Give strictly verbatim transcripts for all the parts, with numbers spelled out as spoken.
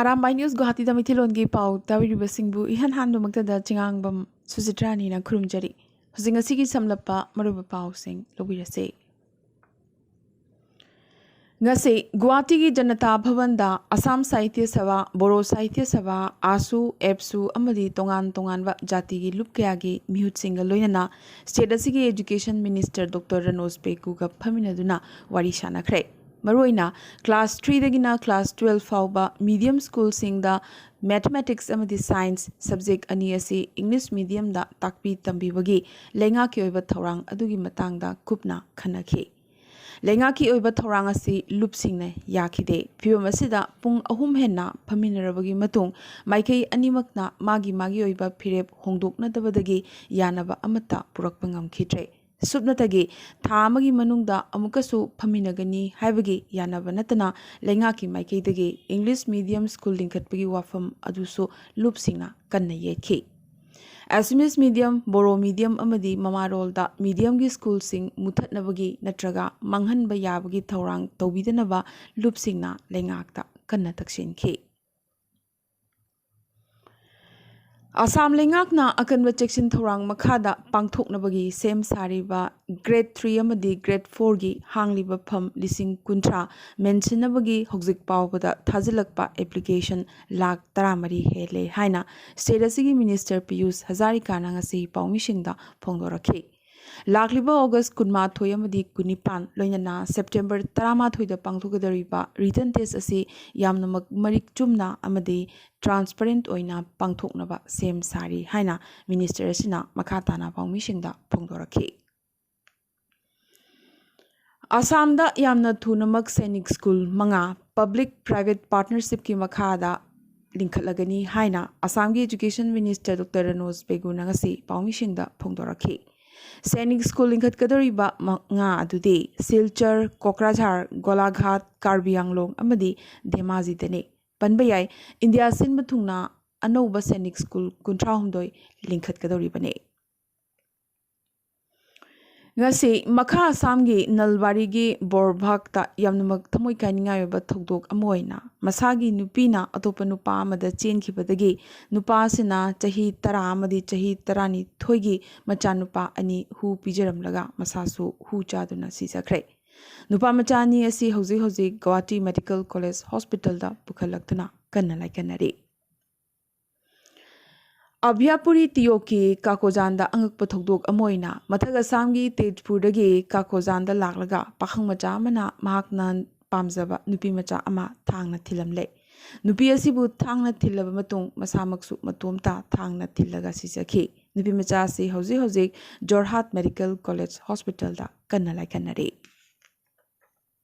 Arambai news ꯒꯨꯋꯥꯍꯥꯇꯤꯗ ꯃꯩꯇꯩꯂꯣꯟꯒꯤ ꯄꯥꯎ ꯇꯥꯕꯤꯔꯤꯕꯁꯤꯡꯕꯨ ꯏꯍꯥꯟ ꯍꯥꯟꯕꯃꯛꯇꯗ ꯆꯤꯉꯥꯡꯕꯝ ꯁꯨꯆꯤꯇ꯭ꯔꯥꯅꯤꯅ ꯈꯨꯔꯨꯝꯖꯔꯤ꯫ ꯍꯧꯖꯤꯛ ꯉꯁꯤꯒꯤ ꯁꯝꯂꯞꯄ ꯃꯔꯨꯑꯣꯏꯕ ꯄꯥꯎꯁꯤꯡ ꯂꯧꯕꯤꯔꯁꯦ꯫ ꯉꯁꯤ ꯒꯨꯋꯥꯍꯥꯇꯤꯒꯤ ꯖꯅꯇꯥ ꯚꯕꯟꯗ ꯑꯁꯥꯝ ꯁꯥꯍꯤꯇ꯭ꯌ ꯁꯚꯥ, ꯕꯣꯔꯣ ꯁꯥꯍꯤꯇ꯭ꯌ ꯁꯚꯥ, ꯑꯥꯁꯨ, ꯑꯦꯞꯁꯨ ꯑꯃꯗꯤ ꯇꯣꯉꯥꯟ ꯇꯣꯉꯥꯟꯕ ꯖꯥꯇꯤꯒꯤ ꯂꯨꯞ ꯀꯌꯥꯒꯤ ꯃꯤꯍꯨꯠꯁꯤꯡꯒ ꯂꯣꯏꯅꯅ ꯁ꯭ꯇꯦꯠ ꯑꯁꯤꯒꯤ ꯑꯦꯖꯨꯀꯦꯁꯟ ꯃꯤꯅꯤꯁꯇꯔ ꯗꯣꯛꯇꯔ ꯔꯅꯣꯖ ꯄꯦꯒꯨꯒ ꯐꯝꯃꯤꯟꯅꯗꯨꯅ ꯋꯥꯔꯤ ꯁꯥꯟꯅꯈ꯭ꯔꯦ꯫ ꯃꯔꯨꯑꯣꯏꯅ ꯀ꯭ꯂꯥꯁ ꯊ꯭ꯔꯤꯗꯒꯤꯅ ꯀ꯭ꯂꯥꯁ ꯇꯨꯋꯦꯜꯐ ꯐꯥꯎꯕ ꯃꯤꯗꯤꯌꯝ ꯁ꯭ꯀꯨꯜꯁꯤꯡꯗ ꯃꯦꯊꯃꯦꯇꯤꯛꯁ ꯑꯃꯗꯤ ꯁꯥꯏꯟꯁ ꯁꯕꯖꯦꯛ ꯑꯅꯤ ꯑꯁꯤ ꯏꯪꯂꯤꯁ ꯃꯤꯗꯤꯌꯝꯗ ꯇꯥꯛꯄꯤ ꯇꯝꯕꯤꯕꯒꯤ ꯂꯩꯉꯥꯛꯀꯤ ꯑꯣꯏꯕ ꯊꯧꯔꯥꯡ ꯑꯗꯨꯒꯤ ꯃꯇꯥꯡꯗ ꯀꯨꯞꯅ ꯈꯟꯅꯈꯤ꯫ ꯂꯩꯉꯥꯛꯀꯤ ꯑꯣꯏꯕ ꯊꯧꯔꯥꯡ ꯑꯁꯤ ꯂꯨꯞꯁꯤꯡꯅ ꯌꯥꯈꯤꯗꯦ꯫ ꯐꯤꯚꯝ ꯑꯁꯤꯗ ꯄꯨꯡ ꯑꯍꯨꯝ ꯍꯦꯟꯅ ꯐꯝꯃꯤꯟꯅꯔꯕꯒꯤ ꯃꯇꯨꯡ ꯃꯥꯏꯀꯩ ꯑꯅꯤꯃꯛꯅ ꯃꯥꯒꯤ ꯃꯥꯒꯤ ꯑꯣꯏꯕ ꯐꯤꯔꯦꯞ ꯍꯣꯡꯗꯣꯛꯅꯗꯕꯗꯒꯤ ꯌꯥꯅꯕ ꯑꯃꯠꯇ ꯄꯨꯔꯛꯄ ꯉꯝꯈꯤꯗ꯭ꯔꯦ꯫ ꯁꯨꯞꯅꯇꯒꯤ ꯊꯥ ꯑꯃꯒꯤ ꯃꯅꯨꯡꯗ ꯑꯃꯨꯛꯀꯁꯨ ꯐꯝꯃꯤꯟꯅꯒꯅꯤ ꯍꯥꯏꯕꯒꯤ ꯌꯥꯅꯕ ꯅꯠꯇꯅ ꯂꯩꯉꯥꯛꯀꯤ ꯃꯥꯏꯀꯩꯗꯒꯤ ꯏꯪꯂꯤꯁ ꯃꯤꯗꯤꯌꯝ ꯁ꯭ꯀꯨꯜ ꯂꯤꯡꯈꯠꯄꯒꯤ ꯋꯥꯐꯝ ꯑꯗꯨꯁꯨ ꯂꯨꯞꯁꯤꯡꯅ ꯀꯟꯅ ꯌꯦꯠꯈꯤ꯫ ꯑꯦꯁꯥꯃꯤꯁ ꯃꯤꯗꯤꯌꯝ, ꯕꯣꯔꯣ ꯃꯤꯗꯤꯌꯝ ꯑꯃꯗꯤ ꯃꯃꯥꯔꯣꯜꯗ ꯃꯤꯗꯤꯌꯝꯒꯤ ꯁ꯭ꯀꯨꯜꯁꯤꯡ ꯃꯨꯊꯠꯅꯕꯒꯤ ꯅꯠꯇ꯭ꯔꯒ ꯃꯥꯡꯍꯟꯕ ꯌꯥꯕꯒꯤ ꯊꯧꯔꯥꯡ ꯇꯧꯕꯤꯗꯅꯕ ꯂꯨꯞꯁꯤꯡꯅ ꯂꯩꯉꯥꯛꯇ ꯀꯟꯅ ꯇꯛꯁꯤꯟꯈꯤ꯫ ꯑꯁꯥꯝ ꯂꯩꯉꯥꯛꯅ ꯑꯀꯟꯕ ꯆꯦꯛꯁꯤꯟ ꯊꯧꯔꯥꯡ ꯃꯈꯥꯗ ꯄꯥꯡꯊꯣꯛꯅꯕꯒꯤ ꯁꯦꯝ ꯁꯥꯔꯤꯕ ꯒ꯭ꯔꯦꯗ ꯊ꯭ꯔꯤ ꯑꯃꯗꯤ ꯒ꯭ꯔꯦꯗ ꯐꯣꯔꯒꯤ ꯍꯥꯡꯂꯤꯕ ꯐꯝ ꯂꯤꯁꯤꯡ ꯀꯨꯟꯊ꯭ꯔꯥ ꯃꯦꯟꯁꯤꯟꯅꯕꯒꯤ ꯍꯧꯖꯤꯛ ꯐꯥꯎꯕꯗ ꯊꯥꯖꯤꯜꯂꯛꯄ ꯑꯦꯄ꯭ꯂꯤꯀꯦꯁꯟ ꯂꯥꯈ ꯇꯔꯥꯃꯔꯤ ꯍꯦꯜꯂꯦ ꯍꯥꯏꯅ ꯁ꯭ꯇꯦꯠ ꯑꯁꯤꯒꯤ ꯃꯤꯅꯤꯁꯇꯔ ꯄꯤꯌꯨꯁ ꯍꯖꯥꯔꯤꯀꯥꯅ ꯉꯁꯤ ꯄꯥꯎꯃꯤꯁꯤꯡꯗ ꯐꯣꯡꯗꯣꯔꯛꯈꯤ꯫ ꯂꯥꯛꯂꯤꯕ ꯑꯣꯒꯁ ꯀꯨꯟꯃꯥꯊꯣꯏ ꯑꯃꯗꯤ ꯀꯨꯟꯅꯤꯄꯥꯟ ꯂꯣꯏꯅꯅ ꯁꯦꯞꯇꯦꯝꯕꯔ ꯇꯔꯥꯃꯥꯊꯣꯏꯗ ꯄꯥꯡꯊꯣꯛꯀꯗꯧꯔꯤꯕ ꯔꯤꯇꯟ ꯇꯦꯁ ꯑꯁꯤ ꯌꯥꯝꯅꯃꯛ ꯃꯔꯤꯛ ꯆꯨꯝꯅ ꯑꯃꯗꯤ ꯇ꯭ꯔꯥꯟꯁꯄꯔꯦꯟꯠ ꯑꯣꯏꯅ ꯄꯥꯡꯊꯣꯛꯅꯕ ꯁꯦꯝ ꯁꯥꯔꯤ ꯍꯥꯏꯅ ꯃꯤꯅꯤꯁꯇꯔ ꯑꯁꯤꯅ ꯃꯈꯥ ꯇꯥꯅ ꯄꯥꯎꯃꯤꯁꯤꯡꯗ ꯐꯣꯡꯗꯣꯔꯛꯈꯤ꯫ ꯑꯁꯥꯝꯗ ꯌꯥꯝꯅ ꯊꯨꯅꯃꯛ ꯁꯩꯅꯤꯛ ꯁ꯭ꯀꯨꯜ ꯃꯉꯥ ꯄꯕ꯭ꯂꯤꯛ ꯄ꯭ꯔꯥꯏꯚꯦꯠ ꯄꯥꯔꯠꯅꯔꯁꯤꯞꯀꯤ ꯃꯈꯥꯗ ꯂꯤꯡꯈꯠꯂꯒꯅꯤ ꯍꯥꯏꯅ ꯑꯁꯥꯝꯒꯤ ꯑꯦꯖꯨꯀꯦꯁꯟ ꯃꯤꯅꯤꯁꯇꯔ ꯗꯣꯛꯇꯔ ꯔꯅꯣꯖ ꯄꯦꯒꯨꯅ ꯉꯁꯤ ꯄꯥꯎꯃꯤꯁꯤꯡꯗ ꯐꯣꯡꯗꯣꯔꯛꯈꯤ꯫ ꯁꯩꯅꯤꯛ ꯁ꯭ꯀꯨꯜ ꯂꯤꯡꯈꯠꯀꯗꯧꯔꯤꯕ ꯃꯉꯥ ꯑꯗꯨꯗꯤ ꯁꯤꯜꯆꯔ, ꯀꯣꯀ꯭ꯔꯥꯖꯥꯔ, ꯒꯣꯂꯥꯘꯥꯠ, ꯀꯥꯔꯕꯤ ꯑꯪꯂꯣꯡ ꯑꯃꯗꯤ ꯙꯦꯃꯥꯖꯤꯗꯅꯤ꯫ ꯄꯟꯕ ꯌꯥꯏ, ꯏꯟꯗꯤꯌꯥ ꯁꯤꯟꯕ ꯊꯨꯡꯅ ꯑꯅꯧꯕ ꯁꯩꯅꯤꯛ ꯁ꯭ꯀꯨꯜ ꯀꯨꯟꯊ꯭ꯔꯥꯍꯨꯝꯗꯣꯏ ꯂꯤꯡꯈꯠꯀꯗꯧꯔꯤꯕꯅꯤ꯫ ꯉꯁꯤ ꯃꯈꯥ ꯑꯁꯥꯝꯒꯤ ꯅꯜꯕꯥꯔꯤꯒꯤ ꯕꯣꯔꯚꯥꯛꯇ ꯌꯥꯝꯅꯃꯛ ꯊꯃꯣꯏ ꯀꯥꯏꯅꯤꯡꯉꯥꯏ ꯑꯣꯏꯕ ꯊꯧꯗꯣꯛ ꯑꯃ ꯑꯣꯏꯅ ꯃꯁꯥꯒꯤ ꯅꯨꯄꯤꯅ ꯑꯇꯣꯞꯄ ꯅꯨꯄꯥ ꯑꯃꯗ ꯆꯦꯟꯈꯤꯕꯗꯒꯤ ꯅꯨꯄꯥ ꯑꯁꯤꯅ ꯆꯍꯤ ꯇꯔꯥ ꯑꯃꯗꯤ ꯆꯍꯤ ꯇꯔꯥꯅꯤꯊꯣꯏꯒꯤ ꯃꯆꯥꯅꯨꯄꯥ ꯑꯅꯤ ꯍꯨ ꯄꯤꯖꯔꯝꯂꯒ ꯃꯁꯥꯁꯨ ꯍꯨ ꯆꯥꯗꯨꯅ ꯁꯤꯖꯈ꯭ꯔꯦ꯫ ꯅꯨꯄꯥ ꯃꯆꯥ ꯑꯅꯤ ꯑꯁꯤ ꯍꯧꯖꯤꯛ ꯍꯧꯖꯤꯛ ꯒꯧꯍꯥꯇꯤ ꯃꯦꯗꯤꯀꯦꯜ ꯀꯣꯂꯦꯖ ꯍꯣꯁꯄꯤꯇꯥꯜꯗ ꯄꯨꯈꯠꯂꯛꯇꯨꯅ ꯀꯟꯅ ꯂꯥꯏꯀꯠꯅꯔꯤ꯫ ꯑꯚ꯭ꯌꯥꯄꯨꯔꯤ ꯇꯤꯌꯣꯛꯀꯤ ꯀꯥꯀꯣꯖꯥꯟꯗ ꯑꯉꯛꯄ ꯊꯧꯗꯣꯛ ꯑꯃ ꯑꯣꯏꯅ ꯃꯊꯛ ꯑꯁꯥꯝꯒꯤ ꯇꯦꯖꯄꯨꯔꯗꯒꯤ ꯀꯥꯀꯣꯖꯥꯟꯗ ꯂꯥꯛꯂꯒ ꯄꯥꯈꯪ ꯃꯆꯥ ꯑꯃꯅ ꯃꯍꯥꯛꯅ ꯄꯥꯝꯖꯕ ꯅꯨꯄꯤ ꯃꯆꯥ ꯑꯃ ꯊꯥꯡꯅ ꯊꯤꯜꯂꯝꯂꯦ꯫ ꯅꯨꯄꯤ ꯑꯁꯤꯕꯨ ꯊꯥꯡꯅ ꯊꯤꯜꯂꯕ ꯃꯇꯨꯡ ꯃꯁꯥꯃꯛꯁꯨ ꯃꯇꯣꯝꯇ ꯊꯥꯡꯅ ꯊꯤꯜꯂꯒ ꯁꯤꯖꯈꯤ꯫ ꯅꯨꯄꯤ ꯃꯆꯥ ꯑꯁꯤ ꯍꯧꯖꯤꯛ ꯍꯧꯖꯤꯛ ꯖꯣꯔꯍꯥꯠ ꯃꯦꯗꯤꯀꯦꯜ ꯀꯣꯂꯦꯖ ꯍꯣꯁꯄꯤꯇꯥꯜꯗ ꯀꯟꯅ ꯂꯥꯏꯀꯠꯅꯔꯤ꯫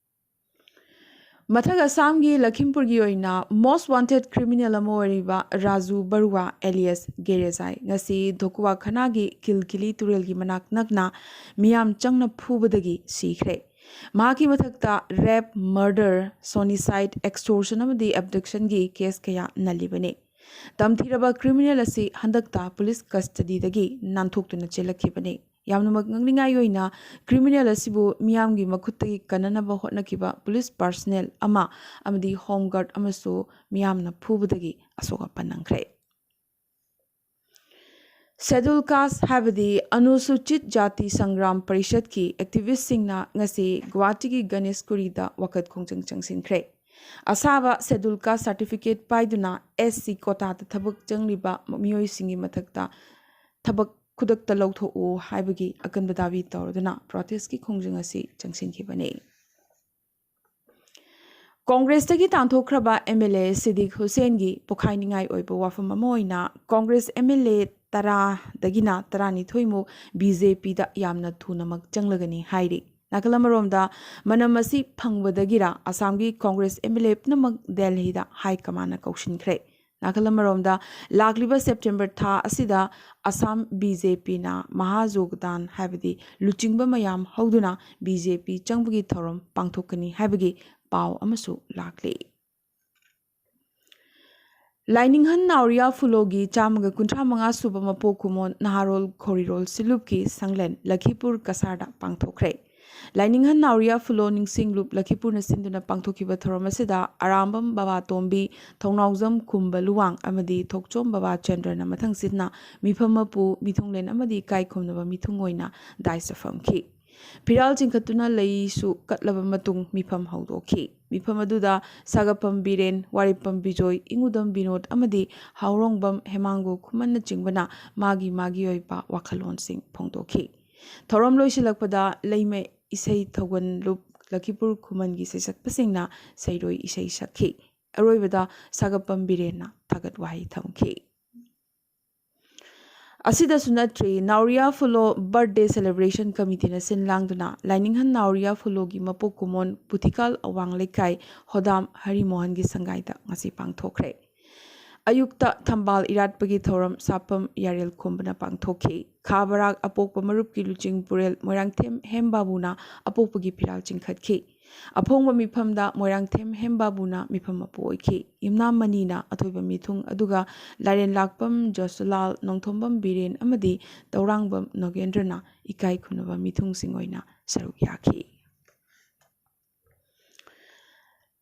ꯃꯊꯛ ꯑꯁꯥꯝꯒꯤ ꯂꯈꯤꯝꯄꯨꯔꯒꯤ ꯑꯣꯏꯅ most wanted criminal ꯑꯃ ꯑꯣꯏꯔꯤꯕ ꯔꯥꯖꯨ ꯕꯔꯨꯋꯥ alias ꯒꯦꯔꯦꯖꯥꯏ ꯉꯁꯤ ꯙꯣꯀꯨꯋꯥꯈꯅꯥꯒꯤ ꯀꯤꯜꯀꯤꯂꯤ ꯇꯨꯔꯦꯜꯒꯤ ꯃꯅꯥꯛ ꯅꯛꯅ ꯃꯤꯌꯥꯝ ꯆꯪꯅ ꯐꯨꯕꯗꯒꯤ ꯁꯤꯈ꯭ꯔꯦ꯫ ꯃꯍꯥꯛꯀꯤ ꯃꯊꯛꯇ rape, murder, sonicide, extortion ꯑꯃꯗꯤ abductionꯒꯤ ꯀꯦꯁ ꯀꯌꯥ ꯅꯜꯂꯤꯕꯅꯤ꯫ ꯇꯝꯊꯤꯔꯕ ꯀ꯭ꯔꯤꯃꯤꯅꯦꯜ ꯑꯁꯤ ꯍꯟꯗꯛꯇ ꯄꯨꯂꯤꯁ ꯀꯁꯇꯗꯤꯗꯒꯤ ꯅꯥꯟꯊꯣꯛꯇꯨꯅ ꯆꯦꯜꯂꯛꯈꯤꯕꯅꯤ꯫ ꯌꯥꯝꯅꯃꯛ ꯉꯛꯅꯤꯡꯉꯥꯏ ꯑꯣꯏꯅ ꯀ꯭ꯔꯤꯃꯤꯅꯦꯜ ꯑꯁꯤꯕꯨ ꯃꯤꯌꯥꯝꯒꯤ ꯃꯈꯨꯠꯇꯒꯤ ꯀꯟꯅꯅꯕ ꯍꯣꯠꯅꯈꯤꯕ ꯄꯨꯂꯤꯁ ꯄꯥꯔꯁꯅꯦꯜ ꯑꯃ ꯑꯃꯗꯤ ꯍꯣꯝ ꯒꯥꯔꯗ ꯑꯃꯁꯨ ꯃꯤꯌꯥꯝꯅ ꯐꯨꯕꯗꯒꯤ ꯑꯁꯣꯛ ꯑꯄꯟ ꯅꯪꯈ꯭ꯔꯦ꯫ ꯁꯦꯗꯨꯜ ꯀꯥꯁ ꯍꯥꯏꯕꯗꯤ ꯑꯅꯨꯁꯨꯆꯤꯠ ꯖꯥꯇꯤ ꯁꯪꯒ꯭ꯔꯥꯝ ꯄꯔꯤꯁꯠꯀꯤ ꯑꯦꯛꯇꯤꯚꯤꯁꯁꯤꯡꯅ ꯉꯁꯤ ꯒꯨꯋꯥꯍꯥꯇꯤꯒꯤ ꯒꯅꯦꯁ ꯀꯨꯔꯤꯗ ꯋꯥꯀꯠ ꯈꯣꯡꯖꯪ ꯆꯪꯁꯤꯟꯈ꯭ꯔꯦ꯫ ꯑꯁꯥꯕ ꯁꯦꯗꯨꯜ ꯀꯥꯁ ꯁꯥꯔꯇꯤꯐꯤꯀꯦꯠ ꯄꯥꯏꯗꯨꯅ SC ꯀꯣꯇꯥꯗ ꯊꯕꯛ ꯆꯪꯂꯤꯕ ꯃꯤꯑꯣꯏꯁꯤꯡꯒꯤ ꯃꯊꯛꯇ ꯊꯕꯛ ꯈꯨꯗꯛꯇ ꯂꯧꯊꯣꯛꯎ ꯍꯥꯏꯕꯒꯤ ꯑꯀꯟꯕ ꯗꯥꯕꯤ ꯇꯧꯔꯗꯨꯅ ꯄ꯭ꯔꯣꯇꯦꯁꯀꯤ ꯈꯣꯡꯖꯪ ꯑꯁꯤ ꯆꯪꯁꯤꯟꯈꯤꯕꯅꯤ꯫ ꯀꯣꯡꯒ꯭ꯔꯦꯁꯇꯒꯤ ꯇꯥꯟꯊꯣꯛꯈ꯭ꯔꯕ MLA ꯁꯤꯗꯤꯛ ꯍꯨꯁꯦꯟꯒꯤ ꯄꯣꯈꯥꯏꯅꯤꯡꯉꯥꯏ ꯑꯣꯏꯕ ꯋꯥꯐꯝ ꯑꯃ ꯑꯣꯏꯅ ꯀꯣꯡꯒ꯭ꯔꯦꯁ MLA ꯇꯔꯥꯗꯒꯤꯅ ꯇꯔꯥꯅꯤꯊꯣꯏꯃꯨꯛ BJPꯗ ꯌꯥꯝꯅ ꯊꯨꯅꯃꯛ ꯆꯪꯂꯒꯅꯤ ꯍꯥꯏꯔꯤ꯫ ꯅꯥꯀꯜ ꯑꯃꯔꯣꯝꯗ ꯃꯅꯝ ꯑꯁꯤ ꯐꯪꯕꯗꯒꯤꯔ ꯑꯁꯥꯝꯒꯤ ꯀꯣꯡꯒ꯭ꯔꯦꯁ MLA ꯄꯨꯝꯅꯃꯛ ꯗꯦꯜꯍꯤꯗ ꯍꯥꯏ ꯀꯃꯥꯟꯅ ꯀꯧꯁꯤꯟꯈ꯭ꯔꯦ꯫ ꯅꯥꯀꯜ ꯑꯃꯔꯣꯝꯗ ꯂꯥꯛꯂꯤꯕ ꯁꯦꯞꯇꯦꯝꯕꯔ ꯊꯥ ꯑꯁꯤꯗ ꯑꯁꯥꯝ BJPꯅ ꯃꯍꯥꯖꯣꯒꯗꯥꯟ ꯍꯥꯏꯕꯗꯤ ꯂꯨꯆꯤꯡꯕ ꯃꯌꯥꯝ ꯍꯧꯗꯨꯅ BJP ꯆꯪꯕꯒꯤ ꯊꯧꯔꯝ ꯄꯥꯡꯊꯣꯛꯀꯅꯤ ꯍꯥꯏꯕꯒꯤ ꯄꯥꯎ ꯑꯃꯁꯨ ꯂꯥꯛꯂꯤ꯫ ꯂꯥꯏꯅꯤꯡꯍꯟ ꯅꯥꯎꯔꯤꯌꯥ ꯐꯨꯂꯣꯒꯤ ꯆꯥꯝꯃꯒ ꯀꯨꯟꯊ꯭ꯔꯥ ꯃꯉꯥ ꯁꯨꯕ ꯃꯄꯣꯛ ꯀꯨꯝꯑꯣꯟ ꯅꯍꯥꯔꯣꯜ ꯈꯣꯔꯤꯔꯣꯜ ꯁꯤꯂꯨꯞꯀꯤ ꯁꯪꯂꯦꯟ ꯂꯈꯤꯄꯨꯔ ꯀꯁꯥꯔꯗ ꯄꯥꯡꯊꯣꯛꯈ꯭ꯔꯦ꯫ ꯂꯥꯏꯅꯤꯡꯍꯟ ꯅꯥꯎꯔꯤꯌꯥ ꯐꯨꯂꯣ ꯅꯤꯡꯁꯤꯡꯂꯨꯞ ꯂꯈꯤꯄꯨꯔꯅ ꯁꯤꯟꯗꯨꯅ ꯄꯥꯡꯊꯣꯛꯈꯤꯕ ꯊꯧꯔꯝ ꯑꯁꯤꯗ ꯑꯔꯥꯝꯕꯝ ꯕꯕꯥ ꯇꯣꯝꯕꯤ, ꯊꯧꯅꯥꯎꯖꯝ ꯈꯨꯝꯕ ꯂꯨꯋꯥꯡ ꯑꯃꯗꯤ ꯊꯣꯛꯆꯣꯝ ꯕꯕꯥ ꯆꯟꯗ꯭ꯔꯅ ꯃꯊꯪꯁꯤꯠꯅ ꯃꯤꯐꯝ ꯃꯄꯨ, ꯃꯤꯊꯨꯡꯂꯦꯟ ꯑꯃꯗꯤ ꯏꯀꯥꯏ ꯈꯨꯝꯅꯕ ꯃꯤꯊꯨꯡ ꯑꯣꯏꯅ ꯗꯥꯏꯁꯇ ꯐꯝꯈꯤ꯫ ꯐꯤꯔꯥꯜ ꯆꯤꯡꯈꯠꯇꯨꯅ ꯂꯩꯁꯨ ꯀꯠꯂꯕ ꯃꯇꯨꯡ ꯃꯤꯐꯝ ꯍꯧꯗꯣꯛꯈꯤ꯫ ꯃꯤꯐꯝ ꯑꯗꯨꯗ ꯁꯥꯒꯞꯄꯝ ꯕꯤꯔꯦꯟ, ꯋꯥꯔꯦꯞꯄꯝ ꯕꯤꯖꯣꯏ, ꯏꯉꯨꯗꯝ ꯕꯤꯅꯣꯗ ꯑꯃꯗꯤ ꯍꯥꯎꯔꯣꯡꯕꯝ ꯍꯦꯃꯥꯡꯒꯨ ꯈꯨꯃꯟꯅꯆꯤꯡꯕꯅ ꯃꯥꯒꯤ ꯃꯥꯒꯤ ꯑꯣꯏꯕ ꯋꯥꯈꯜꯂꯣꯟꯁꯤꯡ ꯐꯣꯡꯗꯣꯛꯈꯤ꯫ ꯊꯧꯔꯝ ꯂꯣꯏꯁꯤꯜꯂꯛꯄꯗ ꯂꯩꯃꯩ ꯏꯁꯩ ꯊꯧꯒꯜꯂꯨꯞ ꯂꯈꯤꯄꯨꯔ ꯈꯨꯃꯟꯒꯤ ꯁꯩꯁꯛꯄꯁꯤꯡꯅ ꯁꯩꯔꯣꯏ ꯏꯁꯩ ꯁꯛꯈꯤ꯫ ꯑꯔꯣꯏꯕꯗ ꯁꯥꯒꯞꯄꯝ ꯕꯤꯔꯦꯟꯅ ꯊꯥꯒꯠ ꯋꯥꯍꯩ ꯊꯝꯈꯤ꯫ ꯑꯁꯤꯗꯁꯨ ꯅꯠꯇ꯭ꯔꯤ, ꯅꯥꯎꯔꯤꯌꯥ ꯐꯨꯂꯣ ꯕꯔꯊꯗꯦ ꯁꯦꯂꯦꯕ꯭ꯔꯦꯁꯟ ꯀꯃꯤꯇꯤꯅ ꯁꯤꯟ ꯂꯥꯡꯗꯨꯅ ꯂꯥꯏꯅꯤꯡꯍꯟ ꯅꯥꯎꯔꯤꯌꯥ ꯐꯨꯂꯣꯒꯤ ꯃꯄꯣꯛ ꯀꯨꯝꯑꯣꯟ ꯄꯨꯊꯤꯀꯥꯜ ꯑꯋꯥꯡ ꯂꯩꯀꯥꯏ ꯍꯣꯗꯥꯝ ꯍꯔꯤꯃꯣꯍꯟꯒꯤ ꯁꯪꯒꯥꯏꯗ ꯉꯁꯤ ꯄꯥꯡꯊꯣꯛꯈ꯭ꯔꯦ꯫ ꯑꯌꯨꯛꯇ ꯊꯝꯕꯥꯜ ꯏꯔꯥꯠꯄꯒꯤ ꯊꯧꯔꯝ ꯁꯥꯄꯝ ꯌꯥꯔꯦꯜ ꯈꯣꯝꯕꯅ ꯄꯥꯡꯊꯣꯛꯈꯤ꯫ ꯈꯥ ꯕꯔꯥꯛ ꯑꯄꯣꯛꯄ ꯃꯔꯨꯞꯀꯤ ꯂꯨꯆꯤꯡ ꯄꯨꯔꯦꯜ ꯃꯣꯏꯔꯥꯡꯊꯦꯝ ꯍꯦꯝꯕꯥꯕꯨꯅ ꯑꯄꯣꯛꯄꯒꯤ ꯐꯤꯔꯥꯜ ꯆꯤꯡꯈꯠꯈꯤ꯫ ꯑꯐꯣꯡꯕ ꯃꯤꯐꯝꯗ ꯃꯣꯏꯔꯥꯡꯊꯦꯝ ꯍꯦꯝꯕꯥꯕꯨꯅ ꯃꯤꯐꯝ ꯃꯄꯨ ꯑꯣꯏꯈꯤ꯫ ꯏꯝꯅꯥꯝ ꯃꯅꯤꯅ ꯑꯊꯣꯏꯕ ꯃꯤꯊꯨꯡ ꯑꯗꯨꯒ ꯂꯥꯏꯔꯦꯟ ꯂꯥꯛꯄꯝ ꯖꯣꯁꯨꯂꯥꯜ, ꯅꯣꯡꯊꯣꯝꯕꯝ ꯕꯤꯔꯦꯟ ꯑꯃꯗꯤ ꯇꯧꯔꯥꯡꯕꯝ ꯅꯣꯒꯦꯟꯗ꯭ꯔꯅ ꯏꯀꯥꯏ ꯈꯨꯝꯅꯕ ꯃꯤꯊꯨꯡꯁꯤꯡ ꯑꯣꯏꯅ ꯁꯔꯨꯛ ꯌꯥꯈꯤ꯫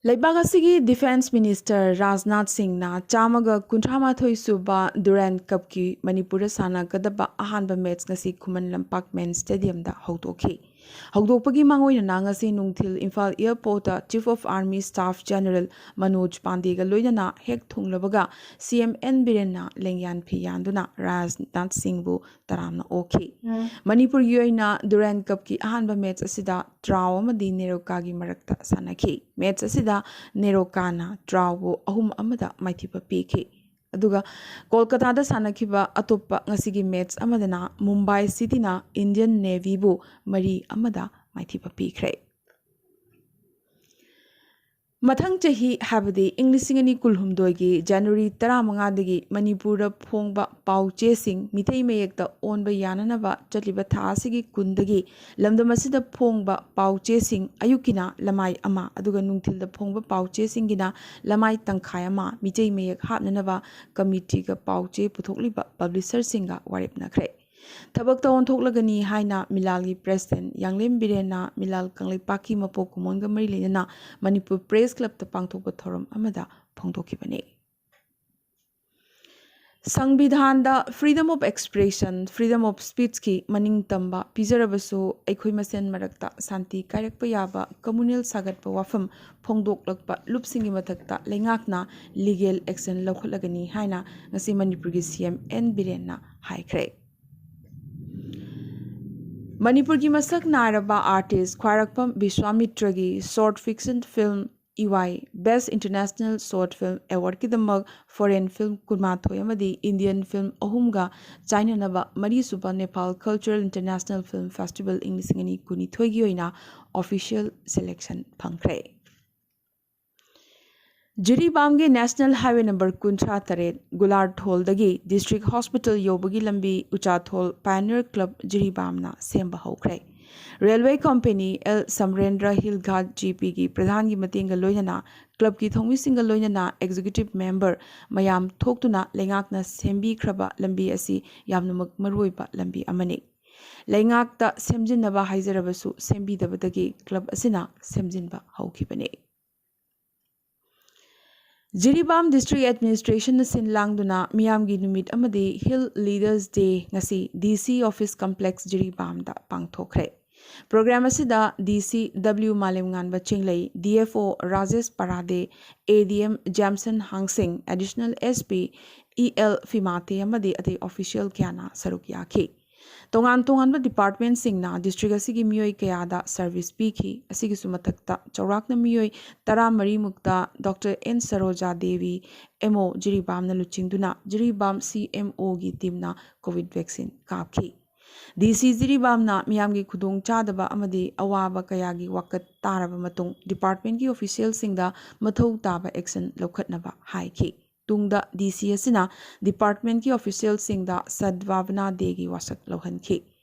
ꯂꯩꯕꯥꯛ ꯑꯁꯤꯒꯤ ꯗꯤꯐꯦꯟꯁ ꯃꯤꯅꯤꯁꯇꯔ ꯔꯥꯖꯅꯥꯊ ꯁꯤꯡꯅ ꯆꯥꯝꯃꯒ ꯀꯨꯟꯊ꯭ꯔꯥ ꯃꯥꯊꯣꯏ ꯁꯨꯕ ꯗꯨꯔꯥꯟ ꯀꯞꯀꯤ ꯃꯅꯤꯄꯨꯔꯗ ꯁꯥꯟꯅꯒꯗꯕ ꯑꯍꯥꯟꯕ ꯃꯦꯠꯆ ꯉꯁꯤ ꯈꯨꯃꯟ ꯂꯝꯄꯥꯛ ꯃꯦꯟ ꯁ꯭ꯇꯦꯗꯤꯌꯝꯗ ꯍꯧꯗꯣꯛꯈꯤ꯫ ꯍꯧꯗꯣꯛꯄꯒꯤ ꯃꯥꯡꯑꯣꯏꯅꯅ ꯉꯁꯤ ꯅꯨꯡꯊꯤꯜ ꯏꯝꯐꯥꯜ ꯑꯦꯌꯔꯄꯣꯔꯠꯇ chief of army staff general Manoj ꯄꯥꯟꯗꯦꯒ ꯂꯣꯏꯅꯅ ꯍꯦꯛ ꯊꯨꯡꯂꯕꯒ ꯁꯤ ꯑꯦꯝ ꯑꯦꯟ ꯕꯤꯔꯦꯟꯅ ꯂꯦꯡꯌꯥꯟ ꯐꯤ ꯌꯥꯟꯗꯨꯅ ꯔꯥꯖꯅꯥꯊ ꯁꯤꯡꯕꯨ ꯇꯔꯥꯝꯅ ꯑꯣꯛꯈꯤ꯫ ꯎꯝ꯫ ꯃꯅꯤꯄꯨꯔꯒꯤ ꯑꯣꯏꯅ ꯗꯨꯔꯥꯟ ꯀꯞꯀꯤ ꯑꯍꯥꯟꯕ ꯃꯦꯠꯆ ꯑꯁꯤꯗ ꯇ꯭ꯔꯥꯎ ꯑꯃꯗꯤ ꯅꯦꯔꯣꯀꯥꯒꯤ ꯃꯔꯛꯇ ꯁꯥꯟꯅꯈꯤ꯫ ꯃꯦꯠꯆ ꯑꯁꯤꯗ ꯅꯦꯔꯣꯀꯥꯅ ꯇ꯭ꯔꯥꯎꯕꯨ ꯑꯍꯨꯝ ꯑꯃꯗ ꯃꯥꯏꯊꯤꯕ ꯄꯤꯈꯤ꯫ ꯑꯗꯨꯒ ꯀꯣꯜꯀꯇꯥꯗ ꯁꯥꯟꯅꯈꯤꯕ ꯑꯇꯣꯞꯄ ꯉꯁꯤꯒꯤ ꯃꯦꯠꯆ ꯑꯃꯗꯅ ꯃꯨꯝꯕꯥꯏ ꯁꯤꯇꯤꯅ ꯏꯟꯗꯤꯌꯟ ꯅꯦꯚꯤꯕꯨ ꯃꯔꯤ ꯑꯃꯗ ꯃꯥꯏꯊꯤꯕ ꯄꯤꯈ꯭ꯔꯦ꯫ ꯃꯊꯪ ꯆꯍꯤ, ꯍꯥꯏꯕꯗꯤ ꯏꯪ ꯂꯤꯁꯤꯡ ꯑꯅꯤ ꯀꯨꯟꯍꯨꯝꯗꯣꯏꯒꯤ ꯖꯅꯋꯥꯔꯤ ꯇꯔꯥꯃꯉꯥꯗꯒꯤ ꯃꯅꯤꯄꯨꯔꯗ ꯐꯣꯡꯕ ꯄꯥꯎ ꯆꯦꯁꯤꯡ ꯃꯤꯇꯩ ꯃꯌꯦꯛꯇ ꯑꯣꯟꯕ ꯌꯥꯅꯅꯕ ꯆꯠꯂꯤꯕ ꯊꯥ ꯑꯁꯤꯒꯤ ꯀꯨꯟꯗꯒꯤ ꯂꯝꯗꯝ ꯑꯁꯤꯗ ꯐꯣꯡꯕ ꯄꯥꯎ ꯆꯦꯁꯤꯡ ꯑꯌꯨꯛꯀꯤꯅ ꯂꯃꯥꯏ ꯑꯃ, ꯑꯗꯨꯒ ꯅꯨꯡꯊꯤꯜꯗ ꯐꯣꯡꯕ ꯄꯥꯎ ꯆꯦꯁꯤꯡꯒꯤꯅ ꯂꯃꯥꯏ ꯇꯪꯈꯥꯏ ꯑꯃ ꯃꯤꯇꯩ ꯃꯌꯦꯛ ꯍꯥꯞꯅꯅꯕ ꯀꯃꯤꯇꯤꯒ ꯄꯥꯎ ꯆꯦ ꯄꯨꯊꯣꯛꯂꯤꯕ ꯄꯕ꯭ꯂꯤꯁꯔꯁꯤꯡꯒ ꯋꯥꯔꯦꯞꯅꯈ꯭ꯔꯦ꯫ ꯊꯕꯛꯇ ꯑꯣꯟꯊꯣꯛꯂꯒꯅꯤ ꯍꯥꯏꯅ ꯃꯤꯂꯥꯜꯒꯤ ꯄ꯭ꯔꯦꯁꯤꯗꯦꯟꯠ ꯌꯥꯡꯂꯦꯝ ꯕꯤꯔꯦꯟꯅ ꯃꯤꯂꯥꯜ ꯀꯪꯂꯩꯄꯥꯛꯀꯤ ꯃꯄꯣꯛ ꯀꯨꯝꯑꯣꯟꯒ ꯃꯔꯤ ꯂꯩꯅꯅ ꯃꯅꯤꯄꯨꯔ ꯄ꯭ꯔꯦꯁ ꯀ꯭ꯂꯕꯇ ꯄꯥꯡꯊꯣꯛꯄ ꯊꯧꯔꯝ ꯑꯃꯗ ꯐꯣꯡꯗꯣꯛꯈꯤꯕꯅꯤ꯫ ꯁꯪꯕꯤꯙꯥꯟꯗ freedom of expression, freedom of speechꯀꯤ ꯃꯅꯤꯡ ꯇꯝꯕ ꯄꯤꯖꯔꯕꯁꯨ, ꯑꯩꯈꯣꯏ ꯃꯁꯦꯟ ꯃꯔꯛꯇ ꯁꯥꯟꯇꯤ ꯀꯥꯏꯔꯛꯄ ꯌꯥꯕ communal ꯁꯥꯒꯠꯄ ꯋꯥꯐꯝ ꯐꯣꯡꯗꯣꯛꯂꯛꯄ ꯂꯨꯞꯁꯤꯡꯒꯤ ꯃꯊꯛꯇ ꯂꯩꯉꯥꯛꯅ legal action ꯂꯧꯈꯠꯂꯒꯅꯤ ꯍꯥꯏꯅ ꯉꯁꯤ ꯃꯅꯤꯄꯨꯔꯒꯤ ꯁꯤ ꯑꯦꯝ ꯑꯦꯟ ꯕꯤꯔꯦꯟꯅ ꯍꯥꯏꯈ꯭ꯔꯦ꯫ ꯃꯅꯤꯄꯨꯔꯒꯤ ꯃꯁꯛ ꯅꯥꯏꯔꯕ artist ꯈ꯭ꯋꯥꯏꯔꯥꯛꯄꯝ ꯕꯤꯁ꯭ꯋꯥꯃꯤꯇ꯭ꯔꯒꯤ short fiction film ꯏꯋꯥꯏ Best International Short Film Awardꯀꯤꯗꯃꯛ foreign film ꯀꯨꯟꯃꯥꯊꯣꯏ ꯑꯃꯗꯤ Indian film ꯑꯍꯨꯝꯒ ꯆꯥꯏꯅꯅꯕ ꯃꯔꯤꯁꯨꯕ Nepal Cultural International Film Festival ꯏꯪ ꯂꯤꯁꯤꯡ ꯑꯅꯤ ꯀꯨꯟꯅꯤꯊꯣꯏꯒꯤ ꯑꯣꯏꯅ official selection ꯐꯪꯈ꯭ꯔꯦ꯫ ꯖꯤꯔꯤꯕꯥꯝꯒꯤ National Highway number ꯀꯨꯟꯊ꯭ꯔꯥ ꯇꯔꯦꯠ ꯒꯨꯂꯥꯔꯊꯣꯜꯗꯒꯤ District Hospital ꯌꯧꯕꯒꯤ ꯂꯝꯕꯤ ꯎꯆꯥꯊꯣꯜ Pioneer Club ꯖꯤꯔꯤꯕꯥꯝꯅ ꯁꯦꯝꯕ ꯍꯧꯈ꯭ꯔꯦ꯫ Railway company L Samrendra Hill Ghat G Pꯒꯤ ꯄ꯭ꯔꯙꯥꯟꯒꯤ ꯃꯇꯦꯡꯒ ꯂꯣꯏꯅꯅ clubꯀꯤ ꯊꯧꯃꯤꯁꯤꯡꯒ ꯂꯣꯏꯅꯅ executive member ꯃꯌꯥꯝ ꯊꯣꯛꯇꯨꯅ ꯂꯩꯉꯥꯛꯅ ꯁꯦꯝꯕꯤꯈ꯭ꯔꯕ ꯂꯝꯕꯤ ꯑꯁꯤ ꯌꯥꯝꯅꯃꯛ ꯃꯔꯨꯑꯣꯏꯕ ꯂꯝꯕꯤ ꯑꯃꯅꯤ꯫ ꯂꯩꯉꯥꯛꯇ ꯁꯦꯝꯖꯤꯟꯅꯕ ꯍꯥꯏꯖꯔꯕꯁꯨ ꯁꯦꯝꯕꯤꯗꯕꯗꯒꯤ club ꯑꯁꯤꯅ ꯁꯦꯝꯖꯤꯟꯕ ꯍꯧꯈꯤꯕꯅꯤ꯫ ꯖꯤꯔꯤꯕꯥꯝ District Administrationꯅ ꯁꯤꯟ ꯂꯥꯡꯗꯨꯅ ꯃꯤꯌꯥꯝꯒꯤ ꯅꯨꯃꯤꯠ ꯑꯃꯗꯤ Hill Leaders Day ꯉꯁꯤ D C Office Complex ꯖꯤꯔꯤꯕꯥꯝꯗ ꯄꯥꯡꯊꯣꯛꯈ꯭ꯔꯦ꯫ Program ꯑꯁꯤꯗ D C W ꯃꯥꯂꯦꯝꯉꯥꯟꯕ ꯆꯤꯡꯂꯩ, D F O Rajesh ꯄꯔꯥꯗꯦ, A D M ꯖꯦꯝꯁꯟ ꯍꯥꯡꯁꯤꯡ, Additional S P E L ꯐꯤꯃꯥꯇꯦ ꯑꯃꯗꯤ ꯑꯇꯩ official ꯀꯌꯥꯅ ꯁꯔꯨꯛ ꯌꯥꯈꯤ꯫ ꯇꯣꯉꯥꯟ ꯇꯣꯉꯥꯟꯕ departmentꯁꯤꯡꯅ district ꯑꯁꯤꯒꯤ ꯃꯤꯑꯣꯏ ꯀꯌꯥꯗ service ꯄꯤꯈꯤ꯫ ꯑꯁꯤꯒꯤꯁꯨ ꯃꯊꯛꯇ ꯆꯥꯎꯔꯥꯛꯅ ꯃꯤꯑꯣꯏ ꯇꯔꯥꯃꯔꯤ ꯃꯨꯛꯇ Doctor N ꯁꯔꯣꯖꯥ Devi, M O ꯖꯤꯔꯤꯕꯥꯝꯅ ꯂꯨꯆꯤꯡꯗꯨꯅ Jiribam C M Oꯒꯤ teamꯅ COVID vaccine ꯀꯥꯞꯈꯤ꯫ ꯗꯤ ꯁꯤ ꯖꯤꯔꯤꯕꯥꯝꯅ ꯃꯤꯌꯥꯝꯒꯤ ꯈꯨꯗꯣꯡ ꯆꯥꯗꯕ ꯑꯃꯗꯤ ꯑꯋꯥꯕ ꯀꯌꯥꯒꯤ ꯋꯥꯀꯠ ꯇꯥꯔꯕ ꯃꯇꯨꯡ ꯗꯤꯄꯥꯔꯠꯃꯦꯟꯠꯀꯤ ꯑꯣꯐꯤꯁꯤꯌꯦꯜꯁꯤꯡꯗ ꯃꯊꯧ ꯇꯥꯕ ꯑꯦꯛꯁꯟ ꯂꯧꯈꯠꯅꯕ ꯍꯥꯏꯈꯤ꯫ ꯇꯨꯡꯗ ꯗꯤ ꯁꯤ ꯑꯁꯤꯅ ꯗꯤꯄꯥꯔꯠꯃꯦꯟꯠꯀꯤ ꯑꯣꯐꯤꯁꯤꯌꯦꯜꯁꯤꯡꯗ ꯁꯗꯚꯥꯕꯅꯥ ꯗꯦꯒꯤ ꯋꯥꯁꯛ ꯂꯧꯍꯟꯈꯤ꯫